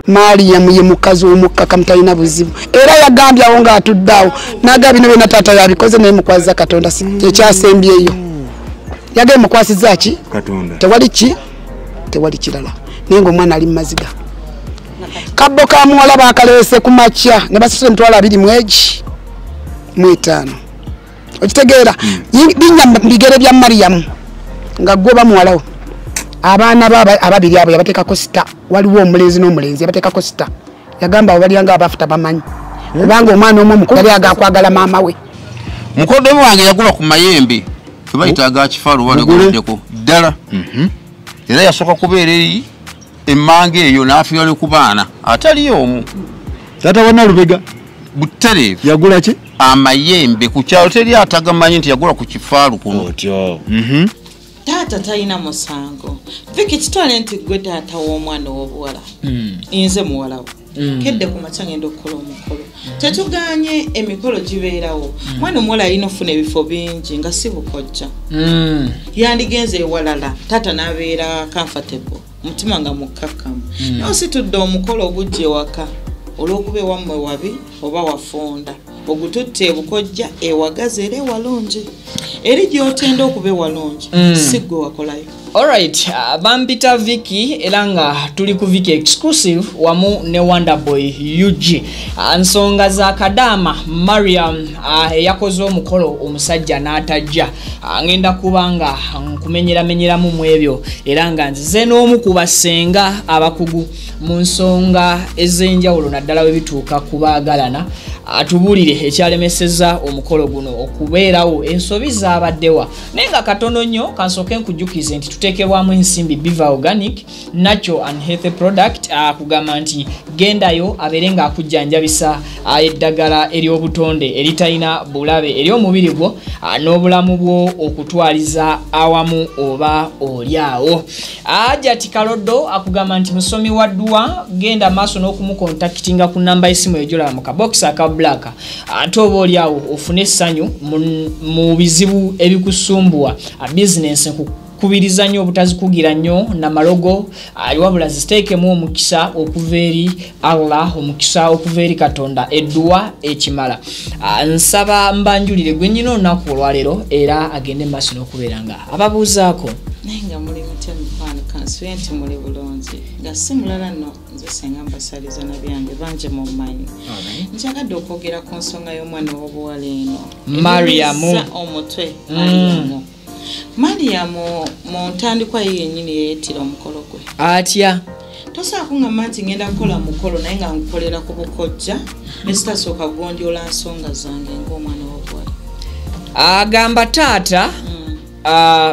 Mariam ye mukazi omukkaka mutalina buzibu era yagambye awo ng'atuddeawo n'agamba bino byonna taata yabikoze naye mukwasiza Katonda kyekyasembyeyo yagambye mukwasiza ki Katonda tewali ki tewali kirala naye ng'omwana ali mu maziga kabbo ka muwala baakaleese ku makya ne basasula 25,000 okitegeera linnya mu bigere bya Mariam nga gwe bamuwalawo abaana ababiri abo yabateekako sita waliwo omulenzi n'omulenzi yabateekako sita yagamba abo balyanga abafuta bamanyi kubanga omwana omu omukulu yali agakwagala maama we. Mukoddomi wange yagula ku mayembe kebayita aga kifalu walegoddeko ddala era yasooka kubeera eri emmanga eyo n'afiira ne ku baana ataliyo omu. Taata wa Nalubega butereevu yagula ki amayembe ku kyalo teri atagamanyi nti yagula ku kifaalu kuno. Otyo. Taata talina musango. Viki kitwale nti gwe taata w'omwana ow'obuwala. Nze muwala wo. Kedde ku makya ngenda okukola omukolo. Tetuganye emikolo gibeerawo. Mwana omuwala alina okufuna ebifo bingi nga si bukojja. Yandigenze ewalala taata n'abeera comfortable omutima nga mukkakkamu. Naye ositudde omukolo ogujja ewaka olw'okuba ewammwe wabi oba wafunda ogututte ebukojja ewagazi era ewalungi eri gy'otenda okuba ewalungi si ggwe wakolayo. Alright, bampita Vicky era nga tuli ku Vicky exclusive wamu ne Wonderboy UG. Nsonga za Kadama Mariam eyakoze omukolo omusajja n'atajja. Ngenda kubanga nkumenyeramenyeramu mu ebyo era nga nzize n'omu ku basenga abakugu mu nsonga ez'enjawulo naddala we bituuka ku baagalana atubuulire ekyalemesezza omukolo guno okubeerawo ensobi zaabaddewa. Naye nga katono nnyo kansooke nkujjukize nti tuteekebwamu ensimbi Biva Organic Natural and Healthy Product akugamba nti gendayo abeere ng'akujjanjabisa eddagala ery'obutonde eritalina bulabe ery'omubiri gwo n'obulamu bwo okutwaliza awamu oba oliawo. Ajati Kaloddo akugamba nti musomi wa dduwa genda maaso n'okumukontakitinga ku namba y'essimu ejolaba mu kabokisi aka black ate oba oliawo ofune essanyu mu bizibu ebikusumbuwa bizinensi kubiriza nnyo obutazikugira nnyo namalogo wabula ziteekemu omukisa okuva eri Allah omukisa okuva eri Katonda edduwa ekimala. Nsaba mbanjulire gwe nnyina olunaku olwaleero era agende maaso n'okubeera nga ababuuzaako. Naye nga muli mutya mikwano kansuubire nti muli bulungi nga si mulala nno nze senga mbasaliza na byange bangi mummanyi. Njagadde okwogera ku nsonga y'omwana ow'obuwala eno Mariamu omutwe Mariamu. Mariamu mu ntandikwa ye yennyini yeeyitira omukolo gwe. Atya? Tosobola kuŋŋamba nti ngenda kukola mukolo naye nga nkukolera ku bukojja ne sitasooka kugonjoola nsonga zange ng'omwana w'obuwala. Agamba taata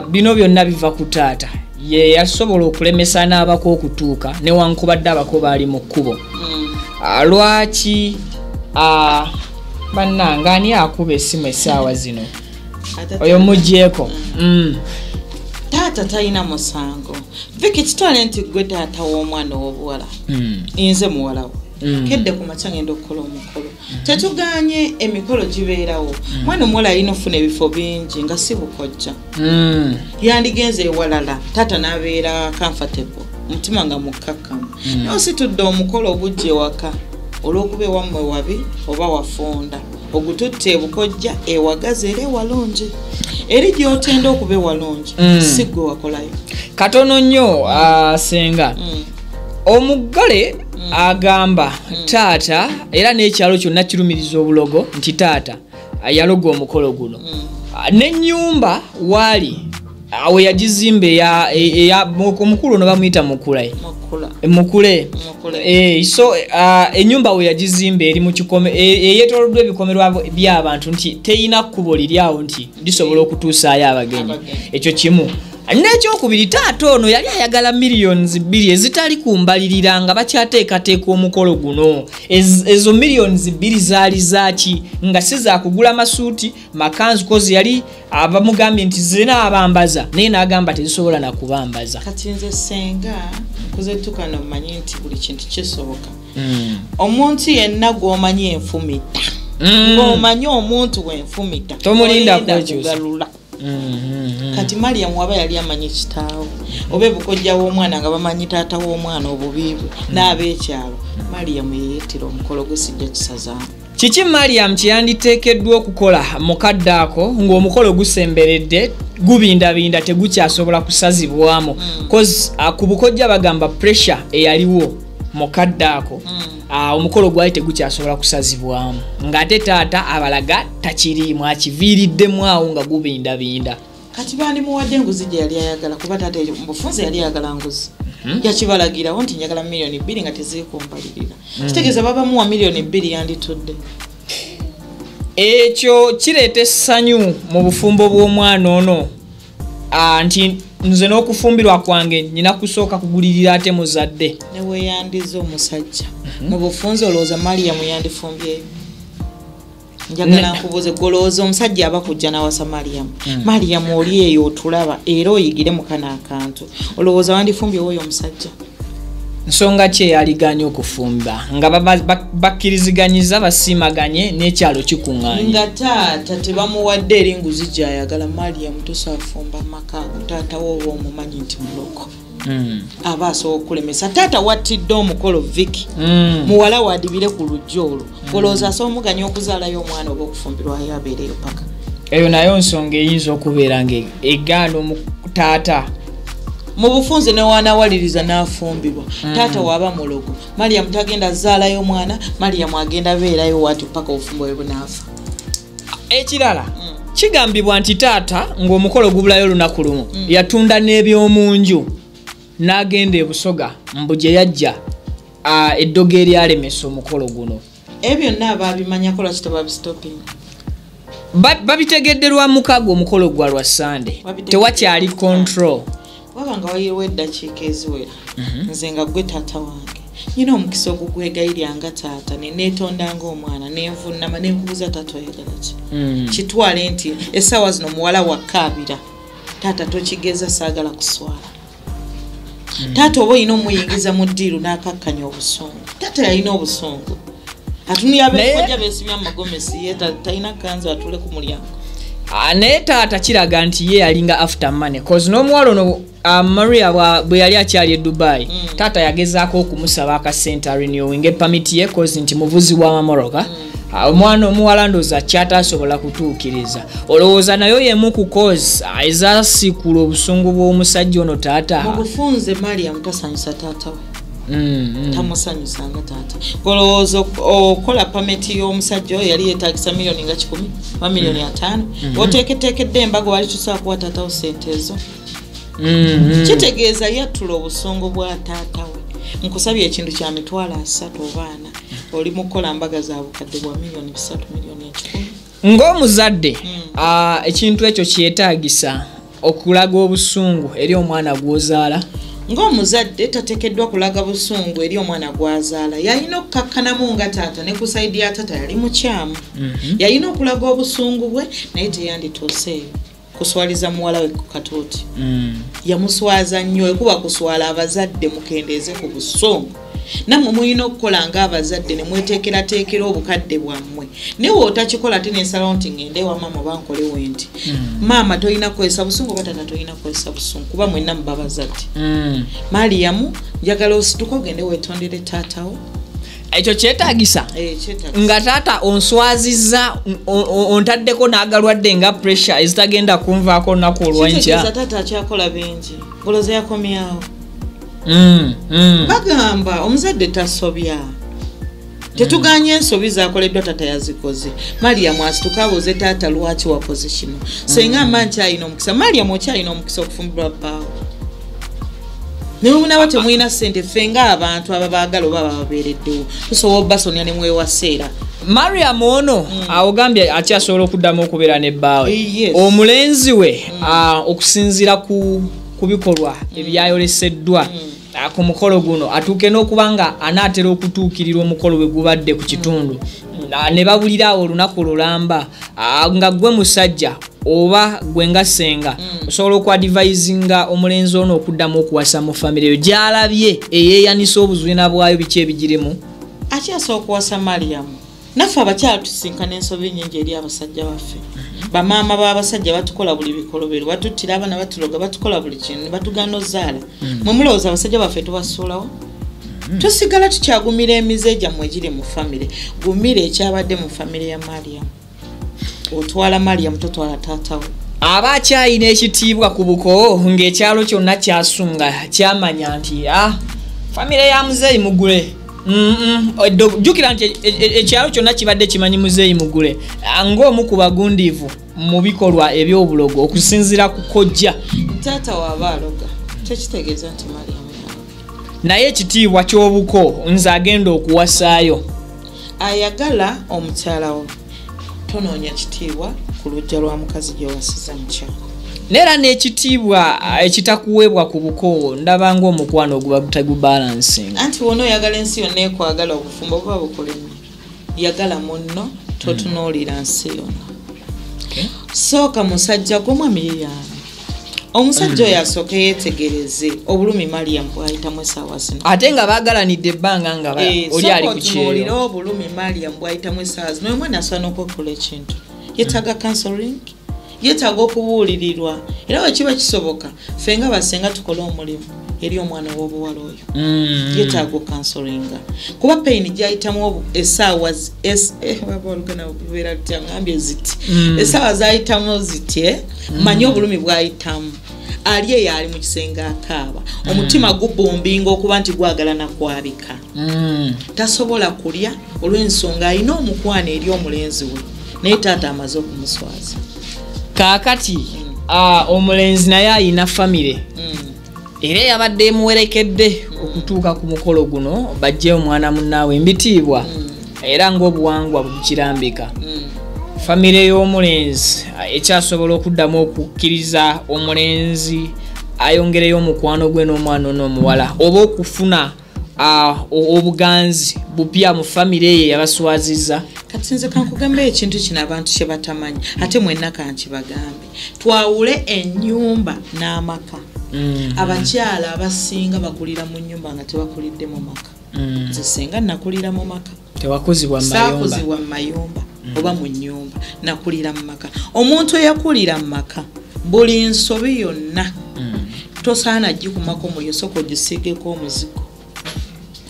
bino byonna biva ku taata ye yasobola okulemesa n'abako okutuuka newankubadde abako baali mu kkubo. Lwaki bannange ani akuba essimu essaawa zino? Oyo mugyeko. Taata talina musango. Viki kitwale nti gwe taata w'omwana ow'obuwala. Nze muwala wo. Kedde ku makya ngenda okukola omukolo. Tetuganye emikolo gibeerawo. Mwana omuwala alina okufuna ebifo bingi nga si bukojja. Yandigenze ewalala taata n'abeera comfortable omutima nga mukkakkamu. Naye ositudde omukolo ogujja ewaka olw'okuba ewammwe wabi oba wafunda ogututte ebukojja ewagazi era ewalungi eri gy'otenda okuba ewalungi si ggwe wakolayo. Katono nnyo senga omuggale agamba taata era n'ekyalo kyonna kirumiriza obulogo nti taata yaloga omukolo guno. N'ennyumba waali we yagizimba omukulu ono bamuyita Mukule. Mukule. So ennyumba we yagizimba eri mu kikome eyeetooloddwa ebikomerwa by'abantu nti teyina kkubo liri awo nti lisobola okutuusaayo abagenyi. Ekyo kimu. N'ekyokubiri taata ono yali ayagala 2 miliyoni ezitali ku mbalirira nga bakyateekateeka omukolo guno. Ezo 2 miliyoni zaali zaaki nga si za kugula masuuti makanzu kozi yali abamugambye nti zina abambaza naye n'agamba tezisobola na kubambaza. Kati nze senga nkuze tukano mmanyi nti buli kintu kisoboka. Omuntu yenna gw'omanyi enfumita ng'omanyi omuntu w'enfumita tomulinda kwekyusa. Kati Mariam waba yali amanyi kitaawe oba ebukojja w'omwana nga bamanyi taata w'omwana obubi bwe n'ab'ekyalo Mariam yeyettira omukolo gwe, sijja kisazaamu. Kiki Mariam kyeyanditeekeddwa okukola mu kadde ako ng'omukolo gusemberedde, gubindabinda, tegukyasobola kusazibwamu? Cause ku bukojja bagamba pressure eyaliwo mu kadde ako, omukolo gwali tegukyasobola kusazibwamu, ng'ate taata abalaga takiriimu, akiviiriddemu awo nga gubindabinda. Kati bandimuwadde enguzi gye yali ayagala, kuba taata mubufunze yali ayagala nguzi. Yakibalagirawo nti njagala 2 million nga teziri kumbalirira. Kitegeeza babamuwa 2 million yanditudde. Ekyo kireeta essanyu mu bufumbo bw'omwana ono, nti nze n'okufumbirwa kwange nyina kusooka kugulirira ate muzadde. Neweyandiza omusajja mu bufunze, olowooza Mariyamu yandifumbyeyo? Njagala nkubuuze, golowooza omusajja aba kujja nawasa Mariyamu, Mariyamu oli eyo otulaba era oyigire mu kano akantu, olowooza wandifumbyewo oyo omusajja? Nsonga ki eyaliganye okufumba nga bakkiriziganyiza, basiimaganye n'ekyalo kikuŋŋaanye? Nga taata tebamuwadde eri nguzi gyayagala, Mariyamu tosaafumba maka ago. Taata wo oba omumanyi nti muloko, aba asobola okulemesa. Taata wattidde omukolo, Viki. Muwala wadibire ku lujja olwo, olowooza asobola omuganya okuzaalayo omwana oba okufumbirwayo abeereyo paka? Eyo nayo nsonga eyinza okubeera nga egaana taata. Mu bufunze newanawaliriza n'afumbirwa, taata waaba mulogo, Mariyamu tagenda zaalayo omwana. Mariyamu agenda beerayo waati paka obufumbo bwe bunaafa. Ekirala, kigambibwa nti taata ng'omukolo gubulayo olunaku lumu yatunda n'ebyomunju n'agenda e Busoga, mbu gye yajja eddogo eryalemesa omukolo guno. Ebyo byonna ababimanyako lwaki tebabistopinga? Babitegedde lwa mukaaga, omukolo gwa lwa Sande. Tewakyali control. Waba nga waliwo eddakiika eziwera, nze nga gwe taata wange nyina omukisa ogugwegayirya nga taata, neneetonda ngaomwana, nenvunama, nenkubuza, taata oyagala ki? Kitwale nti essaawa zino muwala wakaabira, taata tokigeza, saagala kuswala. Taata oba olina omuyingiza mu ddiiru n'akakkanya obusungu. Taata yalina obusungu, atunulya bekojja besibya amagomesi, ye talina kanzu, atule ku mulyango. Naye taata kiraga nti ye yalinga after money, cause n'omuwala ono Maria bwe yali akyali e Dubai, taata yagezaako okumusaba akasente arenewing epamiti ye, cause nti muvuzi wa mamoroka. Omwana omuwala ndowooza kyatasobola kutuukiriza. Olowooza nayo yemu ku cause ezasiikula obusungu bw'omusajja ono taata? Mu bufunze Mariam tasanyusa taata we. Tamusanyusanga taata. Golowooza okola pameti y'omusajja oyo yali yeetagisa miliyoni nga 100 oba 50 million, oteeketeekedde embaga, wali tusobola kuwa taatawo sente ezo? Kitegeeza yattula obusungu bwa taata we. Nkusabye ekintu kya 30,000 oba 40, oli mukukola mbaga za bukadde bwa 3 million, 100 million. Ng'omuzadde, ekintu ekyo kyetaagisa okulaga obusungu eri omwana gw'ozaala? Ng'omuzadde tateekeddwa kulaga busungu eri omwana gw'azaala. Yalina okukakkanamu nga taata, ne ku side ya taata yali mukyamu. Yalina okulaga obusungu bwe, naye teyandituuseeyo kuswaliza muwala we ku katuuti. Yamuswaza nnyo. Ekuba kuswala, abazadde mukendeeze ku busungu. Nammwe mulina okukola ng'abazadde ne mweteekerateekera obukadde bwammwe. Naye wootakikola ate nensalawo nti ngende ewa maama oba nkolewe nti maama tolina kukozesa busungu oba taata tolina kukozesa busungu, kuba mwenna muba bazadde. Mariyamu, njagala osituka ogende weetondere taatawo. Ekyo kyetaagisa? Eh, kyetaagisa. Nga taata onswazizza, ontaddeko n'agalwadde nga pressure ezitagenda kunvaako olunaku Kitegeeza olwankya. taata akyakola bingi, ngoloza yakomyawo. Bagamba omuzadde tasobya. Tetuganye ensobi zakoleddwa, taata yazikoze. Mariyamu asituka abuuze taata, lwaki wakoze kino? Senga amba nkyalina omukisa, Mariyamu okyalina omukisa okufumbirwa bbaawo, ne munaba temulina ssente, ffe ng'abantu ababaagala oba bababeereddewo tusobola obbasonera ne mwewaseera. Mariam ono awogambye akyasobola okuddamu okubeera ne bbaawe? Yes. Omulenzi we, okusinziira ku bikolwa ebyayoleseddwa ku mukolo guno, atuuke n'okuba nga anaatera okutuukirira omukolo bwe gubadde ku kitundu, ne babulira awo olunaku lulamba, nga gwe musajja oba gwe nga ssenga osobola okuadvisinga omulenzi ono okuddamu okuwasa mu famire eyo gy'alabye eyeeyanisa obuzwina bwayo, biki ebigirimu? Akyasobola okuwasa Mariyamu. Naffe abakyala tusinkana ensobi nyingi eri abasajja baffe. Bamaama b'abasajja batukola buli bikolobero, batuttira abaana, batuloga, batukola buli kintu, ne batugaana ozaala. Mwe mulowooza abasajja baffe tubasuulawo? Tusigala tukyagumira emize gyammwe egiri mu famire. Gumira ekyabadde mu famire ya Mariam. Otwala Mariam, totwala taata we. Aba akyalina ekitiibwa ku buko ng'ekyalo kyonna kyasunga kyamanya nti famire ya muzeeyi Mugule. Jjukira nti ekyalo kyonna kibadde kimanyi muzeeyi Mugule ng'omu ku bagundiivu mu bikolwa ebyobulogo okusinziira ku kojja. Taata waaba aloga tekitegeeza nti Mariam yaloga. Naye ekitiibwa ky'obuko nze agenda okuwasaayo. Ayagala omukyala wo, tonoonya kitiibwa ku luggya lwa mukazi gy'owasiza mukyala. Neera n'ekitiibwa ekitakuweebwa ku buko ndaba ng'omukwano oguba gutagubalansinga. Anti wona oyagala ensi yonna ekwagala, obufumbo buba bukulemye. Yagala munno, totunuulira nsi yonna. Sooka musajja gw'omwami ye yaani. Omusajja oyo asooke yeetegereze obulumi Mariam bw'ayitamu essaawa zino. Ate nga baagalanidde ebbanga nga oli ali ku kyeyo. Obulumi Mariam bw'ayitamu essaawa zino, omwana asobola n'okwekola ekintu. Yeetaaga counseling, yeetaaga okubuulirirwa. Era bwe kiba kisoboka, ffe nga basenga tukole omulimu eri omwana ow'obuwala oyo. Yeetaaga okansolinga. Kuba pain gy'ayitamu essaawa ngambye ziti. Essaawa z'ayitamu ziti, mmanyi obulumi bw'ayitamu. Ali eyo ali mu kisenge akaaba. Omutima gubumbinga okuba nti gwagala na kwabika. Tasobola kulya olw'ensonga alina omukwano eri omulenzi we. Naye taata amaze okumuswaza. Kaakati omulenzi naye alina famire. Era yabadde emuwerekedde okutuuka ku mukolo guno bajje omwana munnaawe embitiibwa era ng'obuwangwa bukirambika. Famire y'omulenzi ekyasobola okuddamu okukkiriza omulenzi ayongereyo omukwano gwe n'omwana ono omuwala oba okufuna obuganzi bupya mu famire ye yabaswazizza. Kati nze kankugambe ekintu kino abantu kye batamanyi, ate mwenna kankibagambe. Twawule ennyumba n'amaka. Abakyala abasinga bakulira mu nnyumba nga tebakulidde mu maka. Nze singa nakulira mu maka. Tewakuzibwa mu mayumba. Saakuzibwa mu mayumba oba mu nnyumba, nakulira mu maka. Omuntu eyakulira mu maka buli nsobi yonna tosaana gikumako muliro, sooka ogisiigeko omuzigo.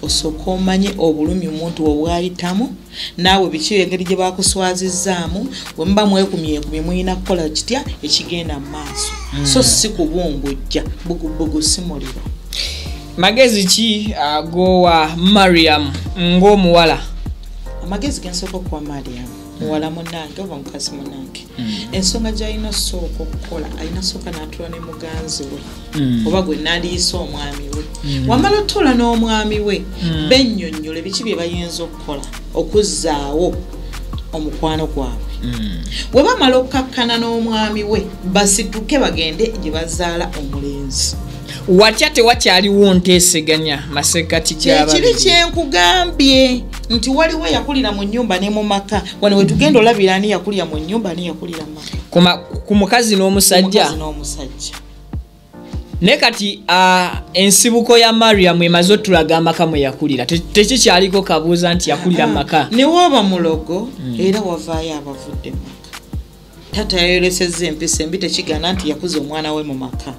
Osooka omanye obulumi omuntu obwayitamu, naawe biki engeri gye bakuswazizzaamu, bwe muba mwekumyekumye mulina kukola kitya ekigenda mu maaso. So si kubumbujja, bugubugu si muliro. Magezi ki agowa Mariam ng'omuwala? Amagezi ge nsooka okuwa Mariam, muwala munnange oba mukazi munnange, ensonga gy'alina osooka okukola, alina sooka n'atuula ne muganzi we oba gwe nandiyise omwami we. Wamala otuula n'omwami we, bennyonnyole biki bye bayinza okukola okuzzaawo omukwano gwabwe. Bwe bamala okukakkana n'omwami we, basituke bagende gye bazaala omulenzi. Watya tewakyaliwo nteeseganya masekkati gy'ababiri. Kiri kyenkugambye nti waliwo yakulira mu nnyumba ne mu maka. Wano we tugenda olabira ani yakulira mu nnyumba, ani yakulira mu maka. Ku mukazi n'omusajja. Naye kati ensibuko ya Mariam emaze otulaga amaka mwe yakulira. Tekikyaliko kabuuza nti yakulira mu maka. Ne wooba mulogo era wavaayo abavudde mu maka. Taata yayolesezza empisa embi, tekigaana nti yakuza omwana we mu maka.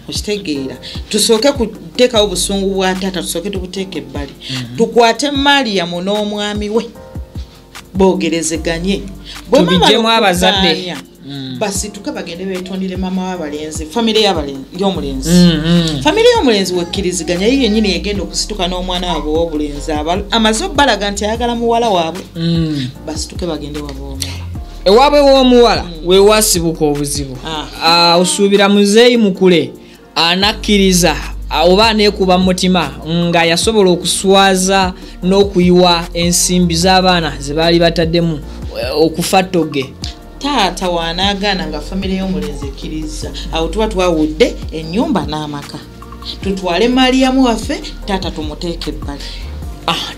Okitegeera. Tusooke kuteekawo obusungu bwa taata, tusooke tubuteeke ebbali. Tukwate Mariam n'omwami we boogerezeganye. Tubiggyemu abazadde. Basituke bagende beetondere maama w'abalenzi, famire y'omulenzi. Famire y'omulenzi wekkiriziganya, ye yennyini yegenda okusituka n'omwana waabwe ow'obulenzi. Amaze obbalaga nti ayagala muwala waabwe. Basituke bagende waabwe ow'omuwala. Ewaabwe w'omuwala we wasibuka obuzibu. Osuubira muzeeyi Mukule anakkiriza oba aneekuba mu mutima nga yasobola okuswaza n'okuyiwa ensimbi z'abaana ze baali bataddemu okufa ttoge. Taata w'anaagaana nga famire y'omulenzi ekkiriza, awo tuba twawudde ennyumba n'amaka. Tutwale Mariam waffe, taata tumuteeke ebbali.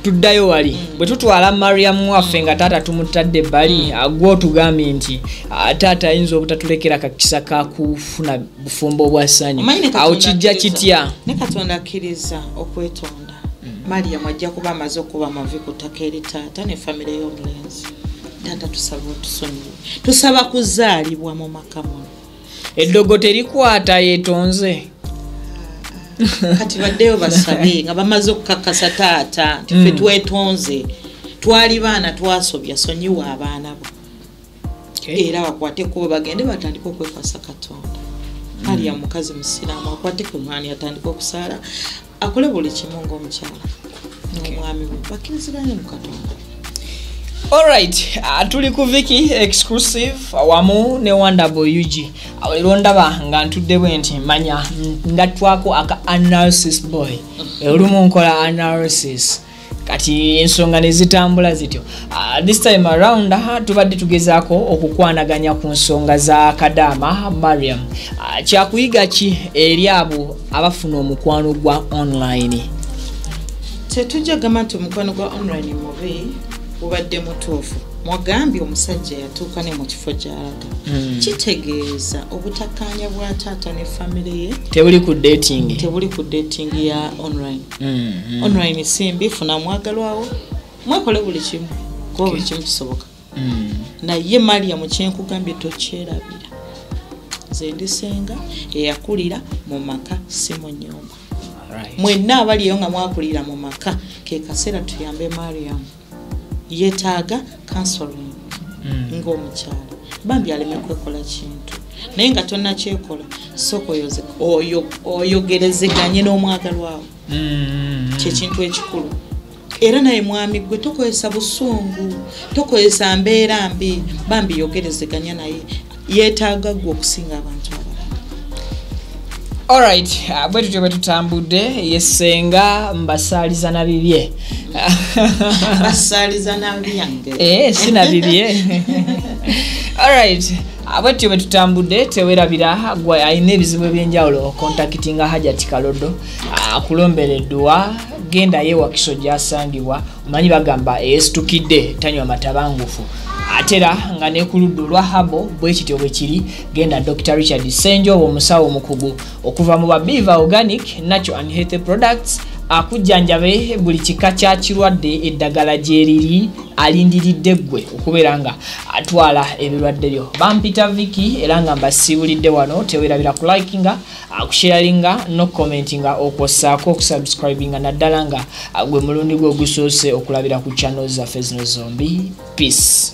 Tuddayo wali. Bwe tutwala Mariam waffe nga taata tumutadde ebbali, gwe otugambye nti taata ayinza obutatulekera kakisa ka kufuna bufumbo obwa ssanyu. Awo kijja kitya? Ne Katonda akkiriza okwetonda. Mariam ajja kuba amaze okuba amavi ku ttaka eri taata ne famire y'omulenzi. Taata tusaba otusonyiwe. Tusaba kuzaalibwa mu maka muno. Eddogo terikwata yeetonze. Kati baddeyo basabe nga bamaze okukakasa taata nti ffe twetonze, twali baana twasobya, sonyiwa abaana bo. Era bakwate ekkubo bagende batandike okwekwasa Katonda. Mariam mukazi musiraamu, akwate ku mwani atandike okusaala, akole buli kimu ng'omukyala n'omwami we, bakkiriziganye mu Katonda. Alright, tuli ku Vicky Exclusive wamu ne Wonderboy UG. Leero ndaba nga ntudde bwe nti manya ngatwako aka analysis boy. Olumu nkola analysis. Kati ensonga ne zitambula zityo. This time around tubadde tugezaako okukwanaganya ku nsonga za Kadaama Mariam. Kyakuyiga ki eri abo abafuna omukwano gwa online? Tetujja gamba nti omukwano gwa online mubi, gubadde mutuufu. Mwagambye omusajja yatuuka ne mu kifo gy'alaga. Kitegeeza obutakkaanya bwa taata ne famire ye tebuli ku dating. Tebuli ku dating ya online. Online si mbi, funa mwagalwawo, mwekole buli kimu, kuba buli kimu kisoboka. Naye Mariam kyenkugambye tokyerabira. Nze ndi ssenga eyakulira mu maka si mu nnyumba. Mwenna abaliyo nga mwakulira mu maka, ke kaseera tuyambe Mariam. Yeetaaga counseling ng'omukyala. Bambi aleme kwekola kintu. Naye nga tonnakyekola, sooka oyogerezeganye n'omwagalwawo. Kye kintu ekikulu. Era naye mwami gwe tokozesa busungu, tokozesa mbeera mbi, bambi yogerezeganya naye. Yeetaaga gwe okusinga abantu abalala. Alright, bwe tutyo bwe tutambudde, ye ssenga mbasaaliza na bibye. Basaaliza na byange. Si na bibye. Alright, bwe tutyo bwe tutambudde, tewerabira gwe alina ebizibu ebyenjawulo kontakitinga Hajati Kalodo, akulombera edduwa, genda ye Wakiso gy'asangibwa, omanyi bagamba eyesitukidde tanywa matabangufu. Atera nga ne ku ludda olwa Habo bwe kityo bwe kiri, genda Dr. Richard Ssenjoba omusawo omukugu okuva mu Babiva Organic Natural and Healthy Products, akujjanjabe buli kika kya kirwadde eddagala gyeriri, alindiridde ggwe okubeera nga atwala ebirwadde byo. Bampita Vicky era nga mbasiibulidde wano, tewerabira kulikinga, kusharinga n'okucommentinga, okwossaako okusubscribinga, naddala nga gwe mulundi gwe ogusoose okulabira ku channel zaffe zino zombi. Peace.